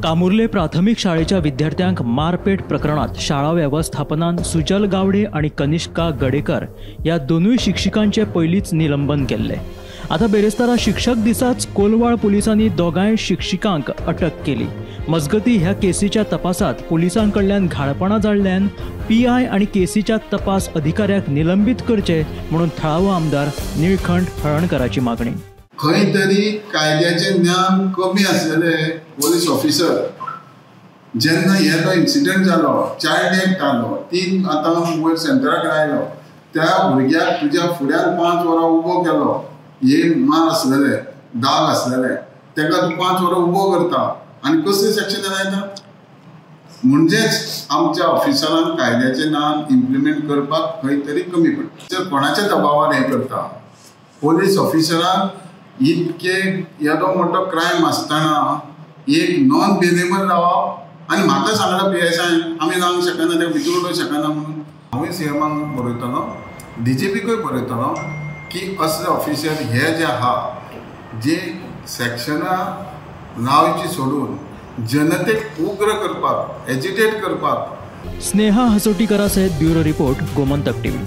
कामुर्ले प्राथमिक शाळेच्या विद्यार्थ्यांक मारपेट प्रकरणात शाळा वेवस्थापनान सुजल गावडे आणि कनिष्का गडेकर या दोनूय शिक्षिकांचे पयलींच निलंबन केल्ले। आता बेरेस्तारा शिक्षक दिसाच कोलवाळ पोलिसांनी दोगांय शिक्षिकांक अटक केली। मजगती ह्या केसीच्या तपासात पोलिसांकडल्यान घाळपणां जाल्ल्यान पीआय आणि केसीच्या तपास अधिकाऱ्याक निलंबित करचे म्हणून थळावो आमदार निळखंठ हळणकराची मागणी। खंय तरी कायद्याचें ज्ञान कमी आसलेले पोलीस ऑफिसर जेन्ना हे तो इन्सिडंट जालो, चायल्ड एक्ट आलो, 3 आतां वयर सेंटरा कडेन आयलो, त्या भुरग्याक तुज्या फुड्यान 5 वरां उबो केलो, हे मार आसलेले, दाग आसलेले, ताका तूं 5 वरां उबो करता आनी कसलें सेक्शन लायता? म्हणजेच आमच्या ऑफिसरान कायद्याचें ज्ञान इम्प्लिमेंट करपाक खंय तरी कमी पडटा। कोणाच्या दबावान हें करता? पोलीस ऑफिसरान इतके येदो मोठो क्रायम आसतना एक नॉन बेलेबल रावप आनी म्हाका सांगला पीएसआय आमी जावंक शकना, ते भितर उडोवंक शकना म्हणून। हांवूय सीएमाक बरयतलो, डीजीपीकूय बरयतलो की असले ऑफिसर हे जे आहा जे सेक्शनां लावची सोडून जनतेक उग्र करपाक, एजिटेट करपाक। स्नेहा हसोटीकरा सहित ब्युरो रिपोर्ट, गोमंतक टीव्ही।